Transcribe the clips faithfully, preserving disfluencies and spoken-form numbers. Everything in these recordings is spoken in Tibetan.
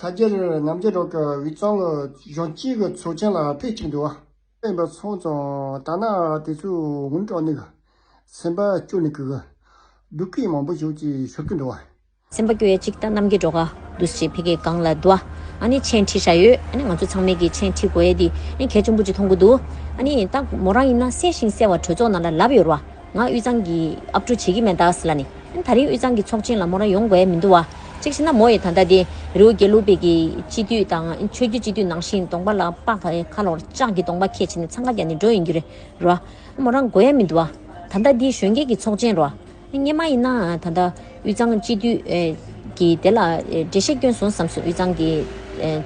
ལྷ་རྒྱལ་རྣམ་རྒྱལ་རོགས་ཀྱི་དབུས་གཙང་གི་གཞོན་སྐྱེས་ཀྱི་ཚོགས་ཆེན་ལ་ཕེབས་བཅུག་འདུག་བ། ཡིན་པ་སོང་ཙང་ད་ནི་དེ་ཚོའི་ངུ་དྲག་ནི་གི་སེམས་པ་སྐྱོ་ནི་གི་གི་སྡུག་སྐད་མང་པོ་ཞིག་ཅིག་ཤོར་གི་འདུག་བ། སེམས་པ་སྐྱོ་ཡ་གཅིག་ད་རྣམ་རྒྱལ་སྒྲོལ་དཀར་འདུག་སེ་ཕ་གིའི་སྒང་ལ་འདུག་ཨ་ནི་མཆན་བྲིས་བཞག་ཡོད། ཨ་ནི་ང་ཚོ་ཚང་མས་ཀྱི་མཆན་བྲིས་དགོས་ཡ་དེ་ཨ་ནི་གལ་ཆེན་པོ་ཅིག་མཐོང་གི་འདུག་ཨ་ནི་ད་མོ་རང་ཡིན་ན་གསལ་ཞིང་གསལ་བ་གྲོས་ཚོགས་ནང་ལ་ལབ་ཡོད་རེད་བ། ང་དབུས་གཙང་གི་ཨབ་ཕྲུག་བྱེད་ཀྱི་མེད་ད་ཟེར་ལབ་ནས། ཨ་ནི་ད་རིང་དབུས་གཙང་གི་ཚོགས་ཆེན་ལ་མོ་རང་ཡོང་དགོས་ཡ་མི་འདུག་བ། གཅིག་བྱས་ན་མོ་ཡི་ད་ལྟ་དེ་རི་བོ་དགེ་ལུགས་པའི་གི་སྤྱི་འཐུས་དང་ཆོས་བརྒྱུད་སྤྱི་འཐུས་ནང་བཞིན་གདོང་པ་ལ་པགས་ཁ་ལོར་ལྕགས་ཀྱི་གདོང་པ་འཁྱེར་བྱས་ནས་འཚང་ཁ་རྒྱག་ནས་འགྲོ་ཡོང་གི་རེད་ར། མོ་རང་དགོས་ཡ་མི་འདུག་བ། ད་ལྟ་འདི་གཞོན་སྐྱེས་ཀྱི་ཚོགས་ཆེན་རེད་བ། སྔོན་མ་ཡིན་ན་ད་ལྟ་དབུས་གཙང་སྤྱི་འཐུས་ཀྱི་དེ་ལ་འགྲེལ་བཤད་སྐྱོན་སོང་བསམ་སོང་དབུས་གཙང་གི་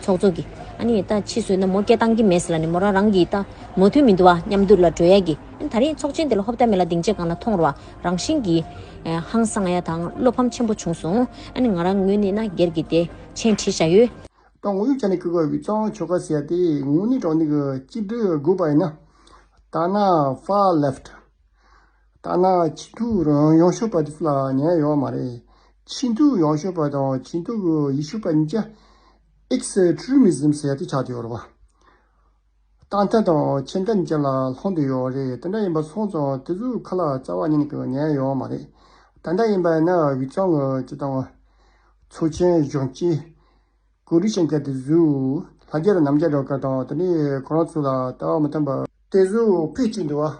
ཚོགས་གཙོ་གིས། ཨ་ནི་ད་ཕྱིས་སུ་ཡིན་ན་མོ་སྐད་བཏང་གི་མེད་ཟེར་ལབ་ནས་མོ་རང་རང་གིས་ད་མོས་མཐུན་མི་འདུག་བ། མཉམ་དུ་ལ་འགྲོ་ཡ་གི། ཨ་ནི་ད་རེས་ཚོགས་ཆེན་དེ་ལ་ཧོབ་སྟེ་མེད་ལ་སྡིངས་ཆའི་སྒང་ལ་མཐོང་རེད་བ། རང་བཞིན་གྱིས་ཧང་སངས་ཡ་དང་བློ་ཕམ་ཆེན་པོ་བྱུང་སོང་། ཨ་ནི་ང་རང་ངོས་ནས་ན་སྒེར་གྱི་དེ་མཆན་བྲིས་བཞག་ཡོད། ད་ངོ་ཡུ་ཅ་ནི་ཀི་གོ་བི་ཙང་ཆོ་ག་ཟེར་ཡ་དེ་དངོས་གནས་དྲང་གནས་ཀྱི་གཅིག་སྒྲིལ་དགོས་པ་ཡིན་ན། ད་ན་far left། ད་ན་ཆེས་མཐོའི་ཡང་ཤོས་པ་དེ་ཚོ་ལ་ཉན་ཡོད་མ་རེད། ཆེས་མཐོའི་ཡང་ཤོས་པ་དང་ཆེས་མཐོའི་ཡེ་ཤུ་པ་གཉིས་ཀ་extremism ཟེར་ཡ་དེ་ཆགས་བསྡད་ཡོད་རེད་བ། ཏན་ཏན་དང་ཁྱིམ་ཐབ་གཉིས་ཀ་ལ་ལྷུང་བསྡད་ཡོད་རེད། དེ་འདྲ་ཡིན་པ་སོང་ཙང་དེ་ཚོའི་ཁ་ལ་རྩ་བ་ཉིད་ནས་ཉན་ཡོད་མ་རེད། ད་ལྟ་ཡིན་པ་ཡིན་ན་དབུས་གཙང་གི་སྤྱི་བཏང་ཚོགས་ཆེན་གཞོན་སྐྱེས་གོ་སྒྲིག་བྱེད་མཁན་དེ་ཚོས་ལྷ་རྒྱལ་རྣམ་རྒྱལ་སྒྲོལ་དཀར་དང་དེ་ནས་ཁོ་རང་ཚོ་ལ་ལྟ་བ་མི་མཐུན་པ་དེ་ཚོ་ཕེབས་ཀྱི་འདུག་བ།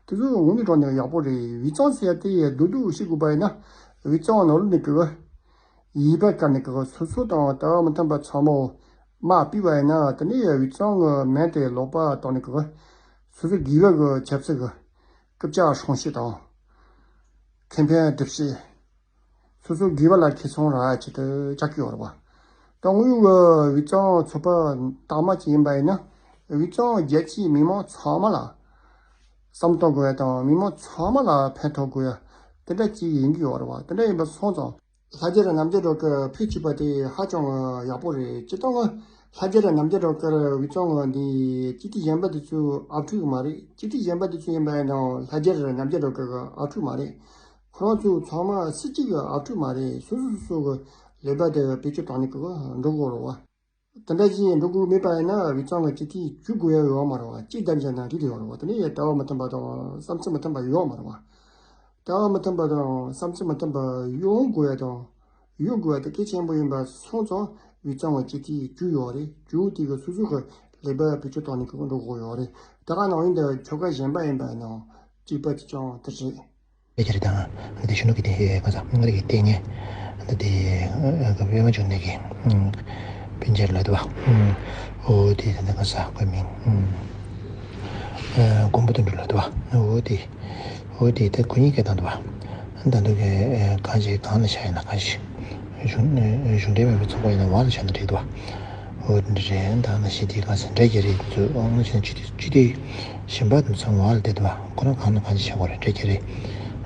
དེ་ཚོ་དངོས་གནས་དྲང་གནས་ཡག་པོ་རེད། དབུས་གཙང་ཟེར་ཡ་དེ་རྡོག་རྡོག་བཤད་དགོས་པ་ཡིན་ན། དབུས་གཙང་ནང་ལོགས་ནས་ཀྱི་ཡིད་པ་དཀར་ནས་ཀྱི་སོ་སོ་དང་ལྟ་བ་མི་མཐུན་པ་ཚང་མ་མར་ཕུད་པ་ཡིན་ན། དེ་ནས་དབུས་གཙང་གི་མིང་དེ་ལོག་པ་བཏང་ནས་ཀྱི་སོ་སོ་དགེ་བ་གི་ཆབ་སྲིད་ཀྱི་རྐུབ་བཀྱག་སྲུང་བྱེད་དང་ཁེ་ཕན་སྒྲུབ་བྱེད། སོ་སོ་དགེ་བ་ལ་ཁེ་བཟང་རག་ཆེད་དུ་བཅར་གྱི་ཡོད་རེད་བ། ད་དངོས་ཡོད་ཀྱི་དབུས་གཙང་ཚོགས་པ་དག་མ་ཅིག་ཡིན་པ་ཡིན་ན། དབུས་གཙང་རྒྱལ་སྤྱིའི་མི་མང་ཚང་མ་ལ་བསམ་བློ་གཏོང་དགོས་ཡ་དང་མི་མང་ཚང་མ་ལ་ཕན་ཐོགས་དགོས་ཡ་དེ་འདྲ་ཅིག་ཡིན་གྱི་ཡོད་རེད་བ། དེ་འདྲ་ཡིན་པ་སོང་ཙང་ལྷ་རྒྱལ་རྣམ་རྒྱལ་སྒྲོལ་དཀར་ཕེབས་བཅུག་པ་དེ་ཧ་ཅང་ཡག་པོ་རེད། སྤྱིར་བཏང་ལྷ་རྒྱལ་རྣམ་རྒྱལ་སྒྲོལ་དཀར་དབུས་གཙང་གི་འདི་སྤྱི་འཐུས་གཞན་པ་དེ་ཚོའི་ཨབ་ཕྲུག་མ་རེད། སྤྱི་འཐུས་གཞན་པ་དེ་ཚོ་ཡིན་པ་ཡིན་ནའང་ལྷ་རྒྱལ་རྣམ་རྒྱལ་སྒྲོལ་དཀར་གི་ཨབ་ཕྲུག་མ་རེད། ཁོ་རང་ཚོ་ཚང་མ་སུ་གཅིག་གི་ཨབ་ཕྲུག་མ་རེད། སོ་སོ་སོ་སོ་གི་ལས་པ་དེ་བེད་སྤྱོད་བཏང་ནས་ཀྱི་འགྲོ་དགོས་རེད་བ། དེ་འདྲ་ཞིག་འགྲོ་དགོས་མེད་པ་ཡིན་ན་དབུས་གཙང་གི་སྤྱི་འཐུས་བཅུག་དགོས་ཡ་ཡོད་མ་རེད་བ། གཅིག་ཙམ་བྱས་ན་འགྲིག་གི་ཡོད་རེད་བ། དེ་ནས་ལྟ་བ་མི་མཐུན་པ་དང་བསམ་ཚུལ་མི་མཐུན་པ་ཡོད་མ་རེད་བ། ལྟ་བ་མི་མཐུན་པ་དང་བསམ་ཚུལ་མི་མཐུན་པ་ཡོང་དགོས་ཡ་དང་ཡོང་དགོས་ཡ་དེ་གལ་ཆེན་པོ་ཡིན་པ་སོང་ཙང་དབུས་གཙང་གི་སྤྱི་འཐུས་བཅུག་ཡོད་རེད། བཅུག་དེ་གི་སོ་སོ་གི་ལས་པ་བེད་སྤྱོད་བཏང་ནས་ཀྱི་འགྲོ་དགོས་ཡོད་རེད། དེ་ག་ནང་བཞིན་དུ་ཆོལ་ཁ་གཞན་པ་ཡིན་པ་ཡིན་ནའང་གཅིག་པ་དེ་ཀྱང་དེ་རེད། ལས་ཀྱི་རེད་དང་། འདི་གཞོན་ནུ་གི་དེ་ཁ་ས་ང་རེ་གི་ལྟས་ངན། འདི་དེ་ག་པད་མ་འབྱུང་གནས་ཀྱི་སྤུན་མཆེད་ལ་དུ་བ། འོ་དེ་དེ་འདི་ཁ་ས་ཁོའི་མིང་མགོན་པོ་དོན་གྲུབ་ལ་དུ་བ། འོ་དེ་འོ་དེ་དེ་ཁོ་གཉིས་ཀྱི་དང་དུ་བ། ད་འདི་གི་གང་ཞིག་གང་ལ་བྱ་ཡིན་ན་གང་ཞིག་གཞུང་གཞུང་འབྲེལ་མེད་པའི་ཚོགས་པ་ཡིན་ན་བ་ལ་བྱ་ན་འགྲིག་དུ་བ། འོ་དེ་འདྲ་རེད། ད་ང་ཞིག་དེ་ག་ས་འདྲ་གི་རེད་འདུག་ཨང་ཞེ་ན་ཅི་དེ་ཅི་དེ་གཞན་པ་དུ་ཚང་བ་ལ་དེ་དུ་བ། ཁོ་རང་གང་ན་གང་ཅི་བྱ་དགོས་རེད་འདྲ་གི་རེད།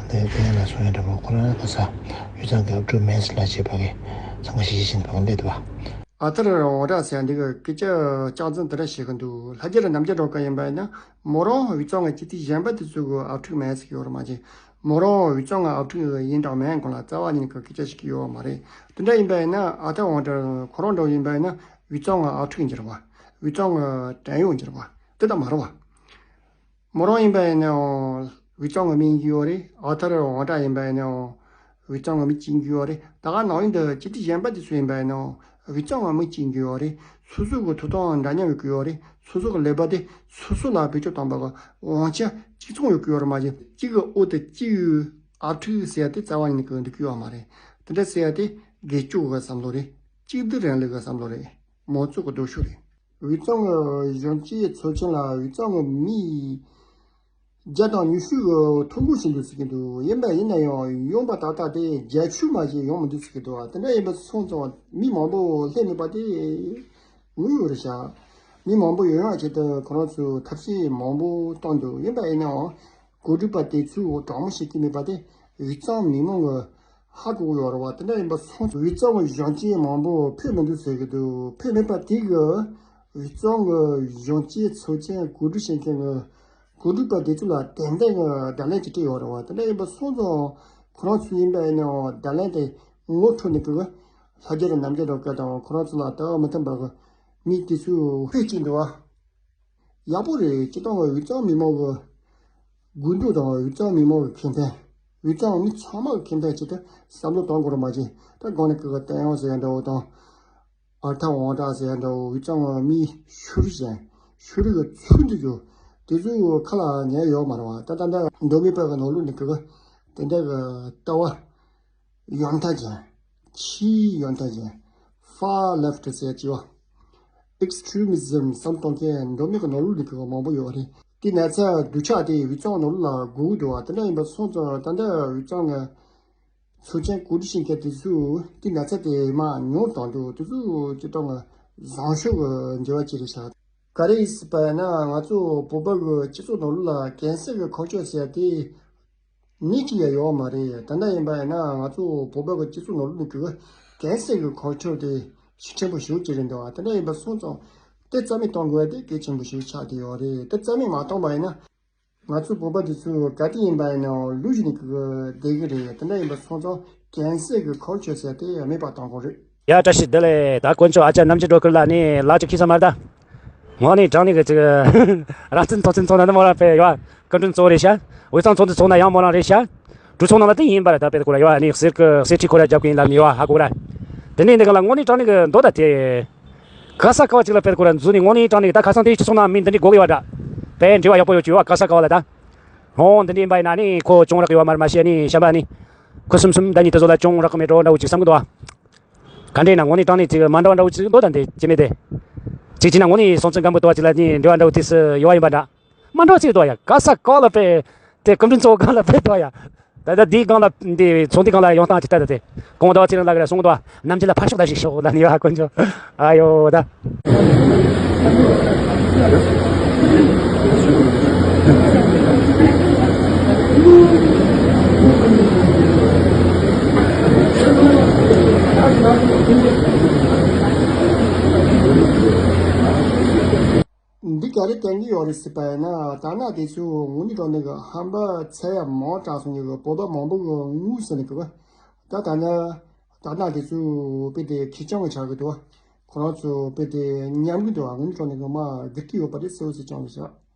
དེ་དེ་ན་སོང་ཡ་འདྲ་པོ་ཁོ་རང་ག་ས་དབུས་གཙང་གི་ཨབ་ཕྲུག་མེད་ལ་བྱེད་པ་གི་ཚང་ག་ཞིག་ཞིག་བྱེད་པ་འདྲ་དུ་བ། ཨ་ཐར་འོང་གྲགས་ཟེར་ཡ་འདི་གི་སྐད་ཆ་ལྕགས་འཛིན་དེ་འདྲ་བཤད་གི་འདུག་ལྷ་རྒྱལ་རྣམ་རྒྱལ་སྒྲོལ་དཀར་ཡིན་པ་ཡིན་ན་མོ་རང་དབུས་གཙང་གི་སྤྱི་འཐུས་གཞན་པ་དེ་ཚོ་གི་ཨབ་ཕྲུག་མེད་ཟེར་གི་ཡོད་རེད་མ་གཞི། མོ་རང་དབུས་གཙང་གི་ཨབ་ཕྲུག་ཡིན་དང་མིན་སྐོར་ལ་རྩ་བ་ཉིད་ནས་སྐད་ཆ་བཤད་ཀྱི་ཡོད་མ་རེད། དེ་འདྲ་ཡིན་པ་ཡིན་ན་ཨ་ཐར་འོང་གྲགས་ཁོ་རང་འདྲ་ཡིན་པ་ཡིན་ན་དབུས་གཙང་གི་ཨབ་ཕྲུག་ཡིན་གྱི་རེད་བ། དབུས་གཙང་གི་བྲན་གཡོག་ཡིན་གྱི་རེད་བ། དེ་ལྟ་མ་རེད་བ། མོ་རང་ཡིན་པ་ཡིན་ནའང་དབུས་གཙང་གི་མི་ཡིན་གྱི་ཡོད་རེད། ཨ་ཐར་འོང་གྲགས་ཡིན་པ་ཡིན་ནའང་དབུས་གཙང་གི་མི་གཅིག་ཡིན་གྱི་ཡོད་རེད། ད་ག་ནང་བཞིན་དུ་སྤྱི་འཐུས་གཞན་པ་དེ་ཚོ་ཡིན་པ་ཡིན་ནའང་དབུས་གཙང་གི་མི་གཅིག་ཡིན་གྱི་ཡོད་རེད། སོ་སོ་གི་ཐོབ་ཐང་འདྲ་མཉམ་ཡོད་ཀྱི་ཡོད་རེད། སོ་སོ་གི་ལས་པ་དེ་སོ་སོ་ལ་བེད་སྤྱོད་བཏང་པ་གི་དབང་ཆ་གཅིག་མཚུངས་ཡོད་ཀྱི་ཡོད་རེད་མ་གཞི། གཅིག་གི་འོག་ཏུ་གཅིག་ཡོད་ཨབ་ཕྲུག་ཟེར་ཡ་དེ་རྩ་བ་ཉིད་ནས་གི་འདུག་གི་ཡོད་མ་རེད། དེ་འདྲ་ཟེར་ཡ་དེ་སྒེར་སྤྱོད་ཀྱི་བསམ་བློ་རེད། གཅིག་སྡུད་རིང་ལུགས་ཀྱི་བསམ་བློ་རེད། མང་གཙོ་གི་སྡུག་ཤོས་རེད། དབུས་གཙང་གི་གཞོན་སྐྱེས་ཚོགས་ཆེན་ལ་དབུས་གཙང་གི་མི་བརྒྱ་དང་ཉི་ཤུ་གི་ཐོ་འགོད་བྱེད་འདུག་ཟེར་གྱི་འདུག་ཡིན་པ་ཡིན་ན་ཡང་ཡོང་པ་ཏག་ཏག་དེ་བརྒྱད་ཅུ་མ་ཞིག་ཡོང་མི་འདུག་ཟེར་གྱི་འདུག་དེ་འདྲ་ཡིན་པ་སོང་ཙང་མི་མང་པོ་སླེབས་མེད་པ་དེ་དངོས་ཡོད་རེད་ཤག་མི་མང་པོ་ཡོང་ཡག་ཆེད་དུ་ཁོ་རང་ཚོས་ཐབས་ཤེས་མང་པོ་བཏང་འདུག་ཡིན་པ་ཡིན་ནའང་གོ་སྒྲིག་པ་དེ་ཚོས་དྲང་མོ་བྱེད་ཀྱི་མེད་པ་དེ་དབུས་གཙང་མི་མང་གི་ཧ་གོ་གི་ཡོད་རེད་བ། དེ་འདྲ་ཡིན་པ་སོང་ཙང་དབུས་གཙང་གི་གཞོན་སྐྱེས་མང་པོ་ཕེབས་མི་འདུག་ཟེར་གྱི་འདུག་ཕེབས་མེད་པ་དེ་གི་དབུས་གཙང་གི་གཞོན་སྐྱེས་ཚོགས་ཆེན་གོ་སྒྲིག་བྱེད་མཁན་གྱི་གོ་སྒྲིག་པ་དེ་ཚོ་ལ་ཏན་ཏན་གྱི་བརྡ་ལན་ཅིག་སྤྲད་ཡོད་རེད་བ། དེ་འདྲ་ཡིན་པ་སོང་ཙང་ ཁོ་རང་ཚོ་ཡིན་པ་ཡིན་ནའང་བརྡ་ལན་དེ་ངོ་འཕྲོད་ནས་གི་ལྷ་རྒྱལ་རྣམ་རྒྱལ་རོགས་སྐད་དང་ཁོ་རང་ཚོ་ལ་ལྟ་བ་མི་མཐུན་པ་གི་མི་དེ་ཚོས་ཧུད་ཅིག་འདུག་བ། ཡག་པོ་རེད། སྤྱིར་བཏང་གི་དབུས་གཙང་མི་མང་གི་དགོས་འདུན་དང་དབུས་གཙང་མི་མང་གི་ཁེ་ཕན། དབུས་གཙང་མི་ཚང་མ་གི་ཁེ་ཕན་ཆེད་དུ་བསམ་བློ་གཏོང་དགོས་རེད་མ་གཞི། ད་གོང་ནས་གི་བསྟན་དབྱངས་ཟེར་ཡ་འདྲ་བོ་དང་། ཨར་ཐ་དབང་གྲགས་ཟེར་ཡ་འདྲ་བོ་དབུས་གཙང་མི་ཤུ་རི་ཅན། ཤུ་རི་གི་ཚུལ་འདི་ཚོ་དེ་ཚོའི་ཁ་ལ་ཉན་ཡོད་མ་རེད་བ། ད་ད་ལྟ་མདོ་སྨད་པ་གི་ནང་ལོགས་ནས་གི་དེ་འདྲ་གི་ལྟ་བ་ཡོན་ཐ་ཅན། ཆེས་ཡོན་ཐ་ཅན། Far left ཟེར་ཡ་ཅིག་བ། Extremism བསམ་གཏོང་མཁན་མདོ་སྨད་ཀྱི་ནང་ལོགས་ལ་ཕེབས་པ་མང་པོ་ཡོད་རེད། དེ་ན་ཚ་སྡུག་ཆག་དེ་དབུས་གཙང་ནང་ལོགས་ལ་འགོ་འདུག་བ། དེ་འདྲ་ཡིན་པ་སོང་ཙང་ད་ལྟ་དབུས་གཙང་གི་ཚོགས་ཆེན་གོ་སྒྲིག་བྱེད་མཁན་དེ་ཚོས་དེ་ན་ཚ་དེ་མར་ཉུང་གཏོང་འདུག་དེ་ཚོ་སྤྱིར་བཏང་གི་བཟང་ཕྱོགས་ཀྱི་འགྱུར་བ་ཅིག་རེད་ཤག་ག་རེ་ཡིན་ཟེར་བ་ཡིན་ན་ང་ཚོ་བོད་པ་གི་སྤྱི་ཚོགས་ནང་ལོགས་ལ་གན་སར་གི་ཁོག་ཆོད་ཟེར་ཡ་དེ། ནི་གཅིག་ཡང་ཡོད་མ་རེད། དེ་འདྲ་ཡིན་པ་ཡིན་ན་ང་ཚོ་བོད་པ་གི་སྤྱི་ཚོགས་ནང་ལོགས་ཀྱི་གན་སར་གི་ཁོག་ཆོད་དེ་ཤུགས་ཆེན་པོ་ཞེ་པོ་ཅིག་རེད་འདུག་བ། དེ་འདྲ་ཡིན་པ་སོང་ཙང་དེ་རྩ་མེད་གཏོང་དགོས་ཡ་དེ་གལ་ཆེན་པོ་ཞིག་ཆགས་བསྡད་ཡོད་རེད། དེ་རྩ་མེད་མ་གཏོང་པ་ཡིན་ན་ང་ཚོ་བོད་པ་དེ་ཚོ་ག་དུས་ཡིན་པ་ཡིན་ནའང་ལུས་ཀྱི་ནི་གི་བསྡད་གི་རེད། དེ་འདྲ་ཡིན་པ་སོང་ཙང་གན་སར་གི་ཁོག་ཆོད་ཟེར་དེ་མེད་པ་གཏོང་དགོས་རེད། ཡ་བཀྲ་ཤིས་བདེ་ལེགས། ད་དཀོན་མཆོག་ཨ་ཅག་རྣམ་རྒྱལ་སྒྲོལ་དཀར་ལགས་ནི་ལག་ཅིག་ཁྱི་ས་མར་ད། དངོས་གནས་དྲང་གནས་ཀྱི་ཅིག་རང་བཙན་ཚོགས་ཆེན་ཚོགས་ན་ནི་མོ་རང་དཔེ་ཡོད། སྐུ་མགྲོན་གཙོ་བོ་རེད་ཤག་དབུས་གཙང་ཚོགས་འདུ་ཚོགས་ན་ཡང་མོ་རང་རེད་ཤག་གྲོས་ཚོགས་ནང་ལ་དེ་ཡིན་པ་རེད། ད་དཔེ་ཁོ་ར་ཡོད་ནི་གསེར་གི་གསེར་ཁྲི་ཁོ་ར་རྒྱབ་གི་ཡིན་ལབ་ནི་ཡོད་ཧ་གོ་ར། དེ་ནས་འདི་ག་ལ་དངོས་གནས་དྲང་གནས་ཀྱི་མདོ་ད་དེ། ག་ས་ག་བ་ཅིག་ལ་དཔེ་ཁོ་ར་འཛུལ་ནས་དངོས་གནས་དྲང་གནས་ཀྱི་ད་ཁ་སང་དེ་སྤྱི་ཚོགས་ནང་མི་འདི་འདྲའི་དགོས་གི་ཡོད་འདྲ། དཔེ་འབྲེལ་བ་ཡག་པོ་ཡོད་ཀྱི་ཡོད་ག་ས་ག་བ་ལ་ད། ཧོང་འདི་འདྲའི་ཡིན་པ་ཡིན་ན་ནི་ཁོ་ཅུང་རག་གི་ཡོད་མ་རེད་མ་ཤེས་ནི་བཤམས་པ་ནི། ཁོ་གསུམ་གསུམ་ད་ཉིད་དེ་ཚོ་ལ་ཅུང་རག་གི་མེད་འགྲོ་འདྲ་བོ་ཅིག་བསམ་གི་འདུག་ཨ། ག་འདྲ་ཡིན་ན་དངོས་གནས་དྲང་གནས་ཅིག་མ་འདྲ་བ་འདྲ་བོ་ཅིག་འདུག་ད་འདི་ཅི་མེད་དེ། ཅིག་བྱས་ན་དངོས་གནས་སྲོང་བཙན་སྒམ་པོ་ཏོ་བ་ཅིག་ལ་ནི་འབྲེལ་བ་འདྲ་བོ་དེ་སུ་ཡོད་བ་ཡིན་པ་འདྲ། མ་འདྲ་བ་ཅིག་འདུག་ཡ་ག་ས་ག་ལ་དཔེ། དེ་སྐུ་མགྲོན་གཙོ་བོ་གང་ལ་དཔེ་འདུག་ཡ། ད་ལྟ་འདིའི་སྒང་ལ་འདི་ཚོགས་འདུའི་སྒང་ལ་ཡོང་སྟངས་ཅིག་ལྟ་ད་དེ། གོང་ཟླ་བ་ཚེ་རིང་ལགས་ཀྱིས་གསུངས་འདུག་བ། ནམ་རྒྱུན་ལ་ཕར་ཕྱོགས་ད་ཞིག་ཤོག་ལ་ནི་ཡོད་ཧ་དཀོན་མཆོག་ཨ་ཡོ་ད། འདི་ག་རེ་བསྟན་གྱི་ཡོད་རེད་ཟེར་བ་ཡིན་ན། དར་ནག་དེ་ཚོས་དངོས་གནས་དྲང་གནས་ཀྱི་ཧམ་པ་ཚ་ཡ་མང་དྲགས་སོང་ཡོད་གི། བོད་པ་མང་པོ་གི་ངུ་ཟེར་ནས་གི། ད་ད་ནི་དར་ནག་དེ་ཚོས་དཔེ་དེ་ཁེར་རྐྱང་གི་ཆགས་གི་འདུག་ཁོ་རང་ཚོ་དཔེ་དེ་ཉམས་གི་འདུག་དངོས་གནས་དྲང་གནས་ཀྱི་མ་སྒུལ་གི་ཡོད་པ་རེད་ཟེར་བ་ཟེར་ཀྱང་རེད་ཤག